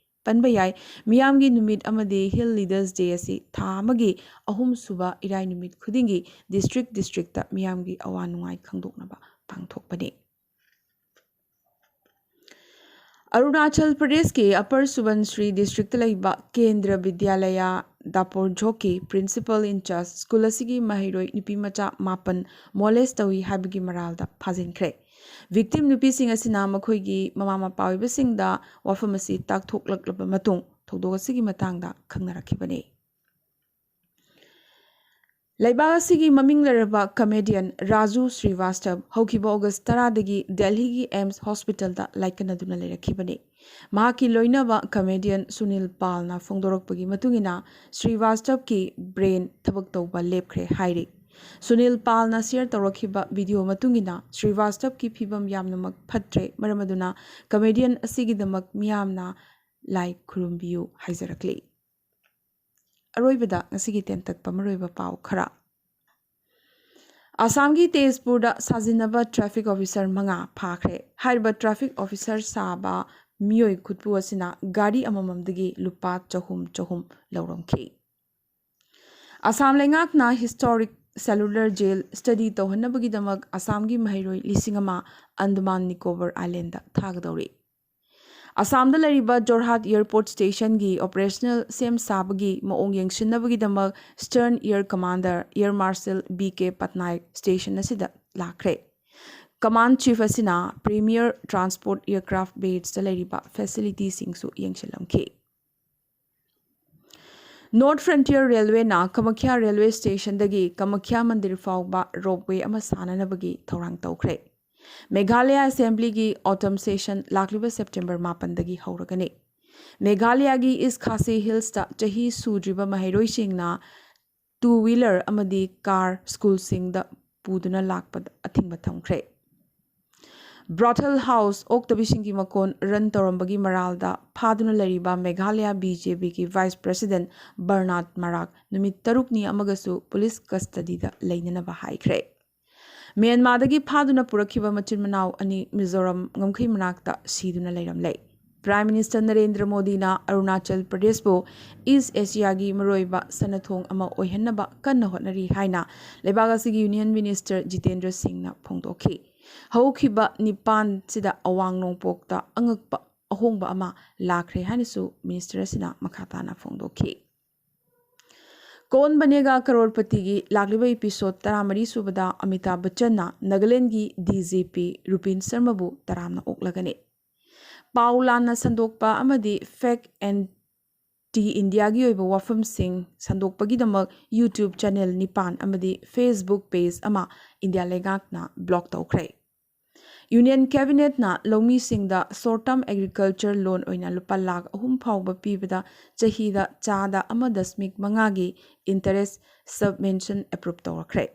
ꯄꯟꯕ ꯌꯥꯏ, ꯃꯤꯌꯥꯝꯒꯤ ꯅꯨꯃꯤꯠ ꯑꯃꯗꯤ ꯍꯤꯜ ꯂꯤꯗꯔꯁ ꯗꯦ ꯑꯁꯤ ꯊꯥ ꯑꯃꯒꯤ ꯑꯍꯨꯝꯁꯨꯕ ꯏꯔꯥꯏ ꯅꯨꯃꯤꯠ ꯈꯨꯗꯤꯡꯒꯤ ꯗꯤꯁꯇ꯭ꯔꯤꯛ ꯗꯤꯁꯇ꯭ꯔꯤꯛꯇ ꯃꯤꯌꯥꯝꯒꯤ ꯑꯋꯥ ꯅꯨꯡꯉꯥꯏ ꯈꯪꯗꯣꯛꯅꯕ ꯄꯥꯡꯊꯣꯛꯄꯅꯤ꯫ ꯑꯔꯨꯅꯥꯆꯜ ꯄ꯭ꯔꯗꯦꯁꯀꯤ ꯑꯄꯔ ꯁꯨꯕꯟꯁ꯭ꯔꯤ ꯗꯤꯁꯇ꯭ꯔꯤꯛꯇ ꯂꯩꯕ ꯀꯦꯟꯗ꯭ꯔ ꯕꯤꯗ꯭ꯌꯥꯂꯌꯥ ꯗꯥꯄꯣꯔꯖꯣꯛꯀꯤ ꯄ꯭ꯔꯤꯟꯁꯤꯄꯜ ꯏꯟꯆꯥꯔꯖ ꯁ꯭ꯀꯨꯜ ꯑꯁꯤꯒꯤ ꯃꯍꯩꯔꯣꯏ ꯅꯨꯄꯤ ꯃꯆꯥ ꯃꯥꯄꯟ ꯃꯣꯂꯦꯁ ꯇꯧꯏ ꯍꯥꯏꯕꯒꯤ ꯃꯔꯥꯜꯗ ꯐꯥꯖꯤꯟꯈ꯭ꯔꯦ꯫ ꯚꯤꯛꯇꯤꯝ ꯅꯨꯄꯤꯁꯤꯡ ꯑꯁꯤꯅ ꯃꯈꯣꯏꯒꯤ ꯃꯃꯥ ꯃꯄꯥ ꯑꯣꯏꯕꯁꯤꯡꯗ ꯋꯥꯐꯝ ꯑꯁꯤ ꯇꯥꯛꯊꯣꯛꯂꯛꯂꯕ ꯃꯇꯨꯡ ꯊꯧꯗꯣꯛ ꯑꯁꯤꯒꯤ ꯃꯇꯥꯡꯗ ꯈꯪꯅꯔꯛꯈꯤꯕꯅꯤ꯫ ꯂꯩꯕꯥꯛ ꯑꯁꯤꯒꯤ ꯃꯃꯤꯡ ꯂꯩꯔꯕ ꯀꯃꯦꯗꯤꯌꯟ ꯔꯥꯖꯨ ꯁ꯭ꯔꯤꯋꯥꯁꯇꯕ ꯍꯧꯈꯤꯕ ꯑꯣꯒꯁ ꯇꯔꯥꯗꯒꯤ ꯗꯦꯜꯍꯤꯒꯤ ꯑꯦꯝꯁ ꯍꯣꯁꯄꯤꯇꯥꯜꯗ ꯂꯥꯏꯀꯠꯅꯗꯨꯅ ꯂꯩꯔꯛꯈꯤꯕꯅꯤ꯫ ꯃꯍꯥꯛꯀꯤ ꯂꯣꯏꯅꯕ ꯀꯃꯦꯗꯤꯌꯟ ꯁꯨꯅꯤꯜ ꯄꯥꯜꯅ ꯐꯣꯡꯗꯣꯔꯛꯄꯒꯤ ꯃꯇꯨꯡꯏꯟꯅ ꯁ꯭ꯔꯤꯋꯥꯁꯇꯕꯀꯤ ꯕ꯭ꯔꯦꯟ ꯊꯕꯛ ꯇꯧꯕ ꯂꯦꯞꯈ꯭ꯔꯦ ꯍꯥꯏꯔꯤ꯫ ꯁꯨꯅꯤꯜ ꯄꯥꯜꯅ ꯁꯤꯌꯔ ꯇꯧꯔꯛꯈꯤꯕ ꯚꯤꯗꯤꯑꯣ ꯃꯇꯨꯡꯏꯟꯅ ꯁ꯭ꯔꯤꯋꯥꯁꯇꯕꯀꯤ ꯐꯤꯕꯝ ꯌꯥꯝꯅꯃꯛ ꯐꯠꯇ꯭ꯔꯦ, ꯃꯔꯝ ꯑꯗꯨꯅ ꯀꯃꯦꯗꯤꯌꯟ ꯑꯁꯤꯒꯤꯗꯃꯛ ꯃꯤꯌꯥꯝꯅ ꯂꯥꯏ ꯈꯨꯔꯨꯝꯕꯤꯌꯨ ꯍꯥꯏꯖꯔꯛꯂꯤ꯫ ꯑꯔꯣꯏꯕꯗ ꯉꯁꯤꯒꯤ ꯇꯦꯟꯇꯛꯄ ꯃꯔꯨꯑꯣꯏꯕ ꯄꯥꯎ ꯈꯔ꯫ ꯑꯁꯥꯝꯒꯤ ꯇꯦꯖꯄꯨꯔꯗ ꯁꯥꯖꯤꯟꯅꯕ ꯇ꯭ꯔꯥꯐꯤꯛ ꯑꯣꯐꯤꯁꯥꯔ ꯃꯉꯥ ꯐꯥꯈ꯭ꯔꯦ꯫ ꯍꯥꯏꯔꯤꯕ ꯇ꯭ꯔꯥꯐꯤꯛ ꯑꯣꯐꯤꯁꯥꯔ ꯁꯥꯕ ꯃꯤꯑꯣꯏ ꯈꯨꯠꯄꯨ ꯑꯁꯤꯅ ꯒꯥꯔꯤ ꯑꯃꯃꯝꯗꯒꯤ ꯂꯨꯄꯥ ꯆꯍꯨꯝ ꯆꯍꯨꯝ ꯂꯧꯔꯝꯈꯤ꯫ ꯑꯁꯥꯝ ꯂꯩꯉꯥꯛꯅ ꯍꯤꯁꯇꯣꯔꯤꯛ ꯁꯦꯂꯨꯂꯔ ꯖꯦꯜ ꯁ꯭ꯇꯗꯤ ꯇꯧꯍꯟꯅꯕꯒꯤꯗꯃꯛ ꯑꯁꯥꯝꯒꯤ ꯃꯍꯩꯔꯣꯏ ꯂꯤꯁꯤꯡ ꯑꯃ ꯑꯟꯗꯃꯥꯟ ꯅꯤꯀꯣꯕꯔ ꯑꯥꯏꯂꯦꯟꯗ ꯊꯥꯒꯗꯧꯔꯤ꯫ ꯑꯁꯥꯝꯗ ꯂꯩꯔꯤꯕ ꯖꯣꯔꯍꯥꯠ ꯑꯦꯌꯔꯄꯣꯔꯠ ꯁ꯭ꯇꯦꯁꯟꯒꯤ ꯑꯣꯄꯔꯦꯁꯅꯦꯜ ꯁꯦꯝ ꯁꯥꯕꯒꯤ ꯃꯑꯣꯡ ꯌꯦꯡꯁꯤꯟꯅꯕꯒꯤꯗꯃꯛ eastern air commander air marshal B K Patnaik station ꯑꯁꯤꯗ ꯂꯥꯛꯈ꯭ꯔꯦ꯫ ꯀꯃꯥꯟ ꯆꯤꯐ ꯑꯁꯤꯅ ꯄ꯭ꯔꯤꯃꯤꯌꯔ ꯇ꯭ꯔꯥꯟꯁꯄꯣꯔꯠ ꯑꯦꯌꯔꯀ꯭ꯔꯥꯐ ꯕꯦꯖꯇ ꯂꯩꯔꯤꯕ ꯐꯦꯁꯤꯂꯤꯇꯤꯁꯤꯡꯁꯨ ꯌꯦꯡꯁꯤꯜꯂꯝꯈꯤ꯫ ꯅꯣꯔꯠ ꯐ꯭ꯔꯟꯇꯤꯌꯔ ꯔꯦꯜꯋꯦꯅ ꯀꯃꯈ꯭ꯌꯥ ꯔꯦꯜꯋꯦ ꯁ꯭ꯇꯦꯁꯟꯗꯒꯤ ꯀꯃꯈ꯭ꯌꯥ ꯃꯟꯗꯤꯔ ꯐꯥꯎꯕ ꯔꯣꯞꯋꯦ ꯑꯃ ꯁꯥꯅꯅꯕꯒꯤ ꯊꯧꯔꯥꯡ ꯇꯧꯈ꯭ꯔꯦ꯫ ꯃꯦꯘꯥꯂꯌꯥ ꯑꯦꯁꯦꯝꯕ꯭ꯂꯤꯒꯤ ꯑꯣꯇꯝ ꯁꯦꯁꯟ ꯂꯥꯛꯂꯤꯕ ꯁꯦꯞꯇꯦꯝꯕꯔ ꯃꯥꯄꯟꯗꯒꯤ ꯍꯧꯔꯒꯅꯤ꯫ ꯃꯦꯘꯥꯂꯌꯥꯒꯤ ꯏꯁ ꯈꯥꯁꯤ ꯍꯤꯜꯁꯇ ꯆꯍꯤ ꯁꯨꯗ꯭ꯔꯤꯕ ꯃꯍꯩꯔꯣꯏꯁꯤꯡꯅ ꯇꯨ ꯋꯤꯂꯔ ꯑꯃꯗꯤ ꯀꯥꯔ ꯁ꯭ꯀꯨꯜꯁꯤꯡꯗ ꯄꯨꯗꯨꯅ ꯂꯥꯛꯄꯗ ꯑꯊꯤꯡꯕ ꯊꯝꯈ꯭ꯔꯦ꯫ Brothel House ꯑꯣꯛꯇꯕꯤꯁꯤꯡꯒꯤ ꯃꯀꯣꯟ ꯔꯟ ꯇꯧꯔꯝꯕꯒꯤ ꯃꯔꯥꯜꯗ ꯐꯥꯗꯨꯅ ꯂꯩꯔꯤꯕ ꯃꯦꯘꯥꯂꯌꯥ ꯕꯤ ꯖꯦ ꯄꯤꯒꯤ ꯚꯥꯏꯁ ꯄ꯭ꯔꯦꯁꯤꯗꯦꯟꯠ ꯕꯔꯅꯥꯗ ꯃꯔꯥꯛ ꯅꯨꯃꯤꯠ ꯇꯔꯨꯛꯅꯤ ꯑꯃꯒꯁꯨ ꯄꯨꯂꯤꯁ ꯀꯁꯇꯗꯤꯗ ꯂꯩꯅꯅꯕ ꯍꯥꯏꯈ꯭ꯔꯦ꯫ ꯃ꯭ꯌꯥꯟꯃꯥꯔꯗꯒꯤ ꯐꯥꯗꯨꯅ ꯄꯨꯔꯛꯈꯤꯕ ꯃꯆꯤꯟ ꯃꯅꯥꯎ ꯑꯅꯤ ꯃꯤꯖꯣꯔꯥꯝ ꯉꯝꯈꯩ ꯃꯅꯥꯛꯇ ꯁꯤꯗꯨꯅ ꯂꯩꯔꯝꯂꯦ꯫ Prime Minister ꯅꯔꯦꯟꯗ꯭ꯔ ꯃꯣꯗꯤꯅ ꯑꯔꯨꯅꯥꯆꯜ ꯄ꯭ꯔꯗꯦꯁꯄꯨ ꯏꯁ ꯑꯦꯁꯤꯌꯥꯒꯤ ꯃꯔꯨꯑꯣꯏꯕ ꯁꯅꯊꯣꯡ ꯑꯃ ꯑꯣꯏꯍꯟꯅꯕ ꯀꯟꯅ ꯍꯣꯠꯅꯔꯤ ꯍꯥꯏꯅ ꯂꯩꯕꯥꯛ ꯑꯁꯤꯒꯤ ꯌꯨꯅꯤꯌꯟ ꯃꯤꯅꯤꯁꯇꯔ ꯖꯤꯇꯦꯟꯗ꯭ꯔ ꯁꯤꯡꯅ ꯐꯣꯡꯗꯣꯛꯈꯤ꯫ ꯍꯧꯈꯤꯕ ꯅꯤꯄꯥꯟꯁꯤꯗ ꯑꯋꯥꯡ ꯅꯣꯡꯄꯣꯛꯇ ꯑꯉꯛꯄ ꯑꯍꯣꯡꯕ ꯑꯃ ꯂꯥꯛꯈ꯭ꯔꯦ ꯍꯥꯏꯅꯁꯨ ꯃꯤꯅꯤꯁꯇꯔ ꯑꯁꯤꯅ ꯃꯈꯥ ꯇꯥꯅ ꯐꯣꯡꯗꯣꯛꯈꯤ꯫ ꯀꯣꯟ ꯕꯅꯦꯒꯥ ꯀꯔꯣꯔꯄꯇꯤꯒꯤ ꯂꯥꯛꯂꯤꯕ episode ꯇꯔꯥꯃꯔꯤ ꯁꯨꯕꯗ ꯑꯃꯤꯇꯥꯚ ꯕꯆꯟꯅ ꯅꯥꯒꯥꯂꯦꯟꯒꯤ ꯗꯤ ꯖꯤ ꯄꯤ ꯔꯨꯄꯤꯟ ꯁꯔꯃꯕꯨ ꯇꯔꯥꯝꯅ ꯑꯣꯛꯂꯒꯅꯤ꯫ ꯄꯥꯎ ꯂꯥꯟꯅ ꯁꯟꯗꯣꯛꯄ ꯑꯃꯗꯤ fake anti Indiaꯒꯤ ꯑꯣꯏꯕ ꯋꯥꯐꯝꯁꯤꯡ ꯁꯟꯗꯣꯛꯄꯒꯤꯗꯃꯛ YouTube channel ꯅꯤꯄꯥꯟ ꯑꯃꯗꯤ Facebook page ꯑꯃ ꯏꯟꯗꯤꯌꯥ ꯂꯩꯉꯥꯛꯅ block ꯇꯧꯈ꯭ꯔꯦ꯫ Union Cabinetꯅ ꯂꯧꯃꯤꯁꯤꯡꯗ short term agriculture loan ꯑꯣꯏꯅ ꯂꯨꯄꯥ ꯂꯥꯈ ꯑꯍꯨꯝ ꯐꯥꯎꯕ ꯄꯤꯕꯗ ꯆꯍꯤꯗ ꯆꯥꯗ ꯑꯃ ꯗꯁꯃꯤꯛ ꯃꯉꯥꯒꯤ interest subvention approve ꯇꯧꯔꯛꯈ꯭ꯔꯦ꯫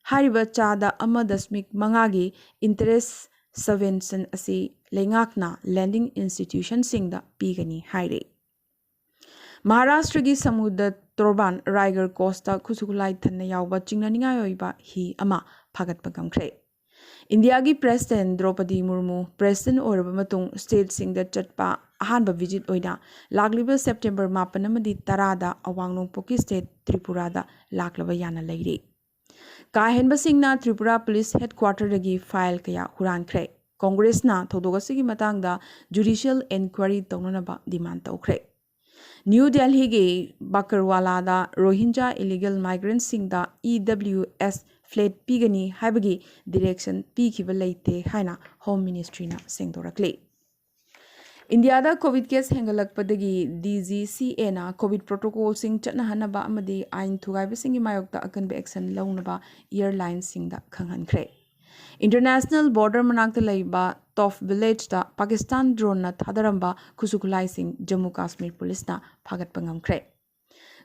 ꯍꯥꯏꯔꯤꯕ ꯆꯥꯗ ꯑꯃ ꯗꯁꯃꯤꯛ ꯃꯉꯥꯒꯤ interest subvention ꯑꯁꯤ ꯂꯩꯉꯥꯛꯅ lending institutionꯁꯤꯡꯗ ꯄꯤꯒꯅꯤ ꯍꯥꯏꯔꯤ꯫ ꯃꯍꯥꯔꯥꯁꯇ꯭ꯔꯒꯤ ꯁꯃꯨꯗ꯭ꯔ ꯇꯣꯔꯕꯥꯟ ꯔꯥꯏꯒꯔ ꯀꯣꯁꯇ ꯈꯨꯠꯁꯨ ꯈꯨꯠꯂꯥꯏ ꯊꯟꯅ ꯌꯥꯎꯕ ꯆꯤꯡꯅꯅꯤꯡꯉꯥꯏ ꯑꯣꯏꯕ ꯍꯤ ꯑꯃ ꯐꯥꯒꯠꯄ ꯉꯝꯈ꯭ꯔꯦ꯫ ꯏꯟꯗꯤꯌꯥꯒꯤ ꯄ꯭ꯔꯦꯁꯤꯗꯦꯟ ꯗ꯭ꯔꯧꯄꯗꯤ ꯃꯨꯔꯃꯨ ꯄ꯭ꯔꯦꯁꯤꯗꯦꯟ ꯑꯣꯏꯔꯕ ꯃꯇꯨꯡ stateꯁꯤꯡꯗ ꯆꯠꯄ ꯑꯍꯥꯟꯕ visit ꯑꯣꯏꯅ ꯂꯥꯛꯂꯤꯕ September ꯃꯥꯄꯟ ꯑꯃꯗꯤ ꯇꯔꯥꯗ ꯑꯋꯥꯡ ꯅꯣꯡꯄꯣꯛꯀꯤ state ꯇ꯭ꯔꯤꯄꯨꯔꯥꯗ ꯂꯥꯛꯂꯕ ꯌꯥꯅ ꯂꯩꯔꯤ꯫ ꯀꯥ ꯍꯦꯟꯕꯁꯤꯡꯅ ꯇ꯭ꯔꯤꯄꯨꯔꯥ ꯄꯨꯂꯤꯁ headquarterꯗꯒꯤ file ꯀꯌꯥ ꯍꯨꯔꯥꯟꯈ꯭ꯔꯦ꯫ ꯀꯣꯡꯒ꯭ꯔꯦꯁꯅ ꯊꯧꯗꯣꯛ ꯑꯁꯤꯒꯤ ꯃꯇꯥꯡꯗ judicial enquiry ꯇꯧꯅꯅꯕ demand ꯇꯧꯈ꯭ꯔꯦ꯫ ꯅ꯭ꯌꯨ ꯗꯦꯜꯍꯤꯒꯤ ꯕꯀꯔꯋꯥꯂꯥꯗ ꯔꯣꯍꯤꯟꯖꯥ illegal migrantꯁꯤꯡꯗ ꯏ ꯗꯕ꯭ꯂꯤꯎ ꯑꯦꯁ flat ꯄꯤꯒꯅꯤ ꯍꯥꯏꯕꯒꯤ direction ꯄꯤꯈꯤꯕ ꯂꯩꯇꯦ ꯍꯥꯏꯅ Home Ministryꯅ ꯁꯦꯡꯗꯣꯔꯛꯂꯤ꯫ ꯏꯟꯗꯤꯌꯥꯗ COVID case ꯍꯦꯟꯒꯠꯂꯛꯄꯗꯒꯤ D G C ꯑꯦꯅ COVID protocolꯁꯤꯡ ꯆꯠꯅꯍꯟꯅꯕ ꯑꯃꯗꯤ ꯑꯥꯏꯟ ꯊꯨꯒꯥꯏꯕꯁꯤꯡꯒꯤ ꯃꯥꯌꯣꯛꯇ ꯑꯀꯟꯕ action ꯂꯧꯅꯕ airlineꯁꯤꯡꯗ ꯈꯪꯍꯟꯈ꯭ꯔꯦ꯫ International border ꯃꯅꯥꯛꯇ ꯂꯩꯕ ꯇꯣꯐ villageꯇ ꯄꯥꯀꯤꯁꯇꯥꯟ droneꯅ ꯊꯥꯗꯔꯝꯕ ꯈꯨꯠꯁꯨ ꯈꯨꯠꯂꯥꯏꯁꯤꯡ ꯖꯝꯃꯨ ꯀꯥꯁꯃꯤꯔ ꯄꯨꯂꯤꯁꯅ ꯐꯥꯒꯠꯄ ꯉꯝꯈ꯭ꯔꯦ꯫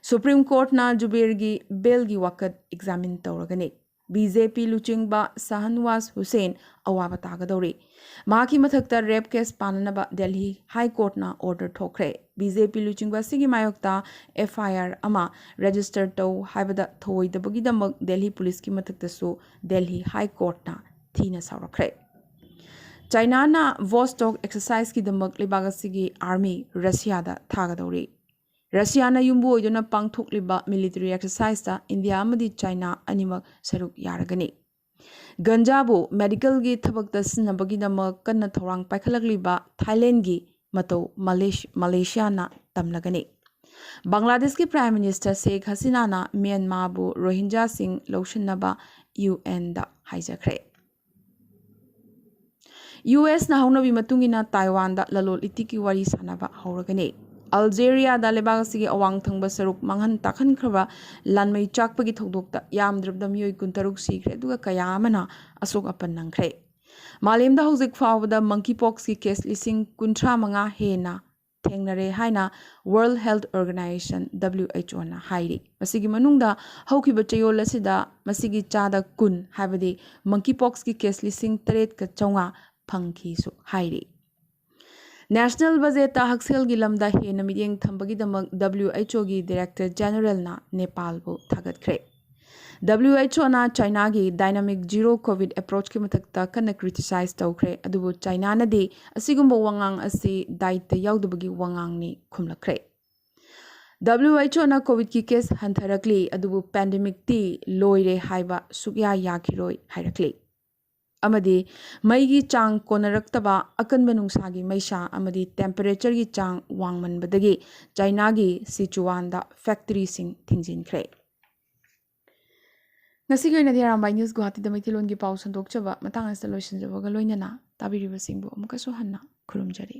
Supreme Courtꯅ ꯖꯨꯕꯦꯔꯒꯤ bailꯒꯤ ꯋꯥꯀꯠ examine ꯇꯧꯔꯒꯅꯤ꯫ ꯕꯤ ꯖꯦ ꯄꯤ ꯂꯨꯆꯤꯡꯕ ꯁꯍꯟꯋꯥꯖ ꯍꯨꯁꯦꯟ ꯑꯋꯥꯕ ꯇꯥꯒꯗꯧꯔꯤ꯫ ꯃꯍꯥꯛꯀꯤ ꯃꯊꯛꯇ ꯔꯦꯞ ꯀꯦꯁ ꯄꯥꯅꯅꯕ ꯗꯦꯜꯍꯤ ꯍꯥꯏ ꯀꯣꯔꯠꯅ ꯑꯣꯔꯗꯔ ꯊꯣꯛꯈ꯭ꯔꯦ꯫ ꯕꯤ ꯖꯦ ꯄꯤ ꯂꯨꯆꯤꯡꯕ ꯑꯁꯤꯒꯤ ꯃꯥꯌꯣꯛꯇ ꯑꯦꯐ ꯑꯥꯏ ꯑꯥꯔ ꯑꯃ ꯔꯦꯖꯤꯁꯇꯔ ꯇꯧ ꯍꯥꯏꯕꯗ ꯊꯧꯑꯣꯏꯗꯕꯒꯤꯗꯃꯛ ꯗꯦꯜꯍꯤ ꯄꯨꯂꯤꯁꯀꯤ ꯃꯊꯛꯇꯁꯨ ꯗꯦꯜꯍꯤ ꯍꯥꯏ ꯀꯣꯔꯠꯅ ꯊꯤꯅ ꯁꯥꯎꯔꯛꯈ꯭ꯔꯦ꯫ ꯆꯥꯏꯅꯥꯅ ꯚꯣꯁꯇꯣꯛ ꯑꯦꯛꯁꯔꯁꯥꯏꯖꯀꯤꯗꯃꯛ ꯂꯩꯕꯥꯛ ꯑꯁꯤꯒꯤ ꯑꯥꯔꯃꯤ ꯔꯁꯤꯌꯥꯗ ꯊꯥꯒꯗꯧꯔꯤ꯫ ꯔꯁꯤꯌꯥꯅ ꯌꯨꯝꯕꯨ ꯑꯣꯏꯗꯨꯅ ꯄꯥꯡꯊꯣꯛꯂꯤꯕ ꯃꯤꯂꯤꯇꯔꯤ ꯑꯦꯛꯁꯔꯁꯥꯏꯖꯇ ꯏꯟꯗꯤꯌꯥ ꯑꯃꯗꯤ ꯆꯥꯏꯅꯥ ꯑꯅꯤꯃꯛ ꯁꯔꯨꯛ ꯌꯥꯔꯒꯅꯤ꯫ ꯒꯟꯖꯥꯕꯨ ꯃꯦꯗꯤꯀꯦꯜꯒꯤ ꯊꯕꯛꯇ ꯁꯤꯖꯤꯟꯅꯕꯒꯤꯗꯃꯛ ꯀꯟꯅ ꯊꯧꯔꯥꯡ ꯄꯥꯏꯈꯠꯂꯛꯂꯤꯕ ꯊꯥꯏꯂꯦꯟꯒꯤ ꯃꯇꯧ ꯃꯂꯦꯁ-, ꯃꯂꯦꯁꯤꯌꯥꯅ ꯇꯝꯂꯒꯅꯤ꯫ ꯕꯪꯒ꯭ꯂꯥꯗꯦꯁꯀꯤ ꯄ꯭ꯔꯥꯏꯝ ꯃꯤꯅꯤꯁꯇꯔ ꯁꯦꯈ ꯍꯁꯤꯅꯥꯅ ꯃ꯭ꯌꯥꯟꯃꯥꯔꯕꯨ ꯔꯣꯍꯤꯟꯖꯥꯁꯤꯡ ꯂꯧꯁꯤꯟꯅꯕ ꯌꯨ ꯑꯦꯟꯗ ꯍꯥꯏꯖꯈ꯭ꯔꯦ꯫ ꯌꯨ ꯑꯦꯁꯅ ꯍꯧꯅꯕꯤ ꯃꯇꯨꯡ ꯏꯟꯅ ꯇꯥꯏꯋꯥꯟꯗ ꯂꯂꯣꯟ ꯏꯇꯤꯛꯀꯤ ꯋꯥꯔꯤ ꯁꯥꯟꯅꯕ ꯍꯧꯔꯒꯅꯤ꯫ ꯑꯜꯖꯦꯔꯤꯌꯥꯗ ꯂꯩꯕꯥꯛ ꯑꯁꯤꯒꯤ ꯑꯋꯥꯡ ꯊꯪꯕ ꯁꯔꯨꯛ ꯃꯥꯡꯍꯟ ꯇꯥꯛꯍꯟꯈ꯭ꯔꯕ ꯂꯥꯟꯃꯩ ꯆꯥꯛꯄꯒꯤ ꯊꯧꯗꯣꯛꯇ ꯌꯥꯝꯗ꯭ꯔꯕꯗ ꯃꯤꯑꯣꯏ ꯀꯨꯟꯇꯔꯨꯛ ꯁꯤꯈ꯭ꯔꯦ, ꯑꯗꯨꯒ ꯀꯌꯥ ꯑꯃꯅ ꯑꯁꯣꯛ ꯑꯄꯟ ꯅꯪꯈ꯭ꯔꯦ꯫ ꯃꯥꯂꯦꯝꯗ ꯍꯧꯖꯤꯛ ꯐꯥꯎꯕꯗ ꯃꯪꯀꯤ ꯄꯣꯛꯁꯀꯤ ꯀꯦꯁ ꯂꯤꯁꯤꯡ ꯀꯨꯟꯊ꯭ꯔꯥ ꯃꯉꯥ ꯍꯦꯟꯅ ꯊꯦꯡꯅꯔꯦ ꯍꯥꯏꯅ world health organisation, W H ꯑꯣꯅ ꯍꯥꯏꯔꯤ꯫ ꯃꯁꯤꯒꯤ ꯃꯅꯨꯡꯗ ꯍꯧꯈꯤꯕ ꯆꯌꯣꯜ ꯑꯁꯤꯗ ꯃꯁꯤꯒꯤ ꯆꯥꯗ ꯀꯨꯟ, ꯍꯥꯏꯕꯗꯤ ꯃꯪꯀꯤ ꯄꯣꯛꯁꯀꯤ ꯀꯦꯁ ꯂꯤꯁꯤꯡ ꯇꯔꯦꯠꯀ ꯆꯥꯝꯃꯉꯥ ꯐꯪꯈꯤꯁꯨ ꯍꯥꯏꯔꯤ꯫ ꯅꯦꯁꯅꯦꯜ ꯕꯖꯦꯠꯇ ꯍꯛꯁꯦꯜꯒꯤ ꯂꯝꯗ ꯍꯦꯟꯅ ꯃꯤꯠꯌꯦꯡ ꯊꯝꯕꯒꯤꯗꯃꯛ ꯗꯕ꯭ꯂꯤꯎ ꯑꯩꯆ ꯑꯣꯒꯤ ꯗꯥꯏꯔꯦꯛꯇꯔ ꯖꯦꯅꯔꯦꯜꯅ ꯅꯦꯄꯥꯜꯕꯨ ꯊꯥꯒꯠꯈ꯭ꯔꯦ꯫ ꯗꯕ꯭ꯂꯤꯎ ꯑꯩꯆ ꯑꯣꯅ ꯆꯥꯏꯅꯥꯒꯤ ꯗꯥꯏꯅꯥꯃꯤꯛ ꯖꯤꯔꯣ ꯀꯣꯚꯤꯗ ꯑꯦꯄ꯭ꯔꯣꯆꯀꯤ ꯃꯊꯛꯇ ꯀꯟꯅ ꯀ꯭ꯔꯤꯇꯤꯁꯥꯏꯖ ꯇꯧꯈ꯭ꯔꯦ, ꯑꯗꯨꯕꯨ ꯆꯥꯏꯅꯥꯅꯗꯤ ꯑꯁꯤꯒꯨꯝꯕ ꯋꯥꯉꯥꯡ ꯑꯁꯤ ꯗꯥꯏꯠꯇ ꯌꯥꯎꯗꯕꯒꯤ ꯋꯥꯉꯥꯡꯅꯤ ꯈꯨꯝꯂꯛꯈ꯭ꯔꯦ꯫ ꯗꯕ꯭ꯂꯤꯎ ꯑꯩꯆ ꯑꯣꯅ ꯀꯣꯚꯤꯗꯀꯤ ꯀꯦꯁ ꯍꯟꯊꯔꯛꯂꯤ, ꯑꯗꯨꯕꯨ ꯄꯦꯟꯗꯦꯃꯤꯛꯇꯤ ꯂꯣꯏꯔꯦ ꯍꯥꯏꯕ ꯁꯨꯛꯌꯥ ꯌꯥꯈꯤꯔꯣꯏ ꯍꯥꯏꯔꯛꯂꯤ꯫ ꯑꯃꯗꯤ ꯃꯩꯒꯤ ꯆꯥꯡ ꯀꯣꯟꯅꯔꯛꯇꯕ, ꯑꯀꯟꯕ ꯅꯨꯡꯁꯥꯒꯤ ꯃꯩꯁꯥ ꯑꯃꯗꯤ ꯇꯦꯝꯄꯔꯦꯆꯔꯒꯤ ꯆꯥꯡ ꯋꯥꯡꯃꯟꯕꯗꯒꯤ ꯆꯥꯏꯅꯥꯒꯤ ꯁꯤꯆꯨꯋꯥꯟꯗ ꯐꯦꯛꯇꯔꯤꯁꯤꯡ ꯊꯤꯡꯖꯤꯟꯈ꯭ꯔꯦ꯫ ꯉꯁꯤꯒꯤ ꯑꯣꯏꯅꯗꯤ ꯑꯔꯥꯝꯕꯥꯏ ꯅ꯭ꯌꯨꯁ ꯒꯨꯋꯥꯍꯥꯇꯤꯗ ꯃꯩꯇꯩꯂꯣꯟꯒꯤ ꯄꯥꯎ ꯁꯟꯗꯣꯛꯆꯕ ꯃꯇꯥꯡ ꯑꯁꯤꯗ ꯂꯣꯏꯁꯤꯟꯖꯕꯒ ꯂꯣꯏꯅꯅ ꯇꯥꯕꯤꯔꯤꯕꯁꯤꯡꯕꯨ ꯑꯃꯨꯛꯀꯁꯨ ꯍꯟꯅ ꯈꯨꯔꯨꯝꯖꯔꯤ꯫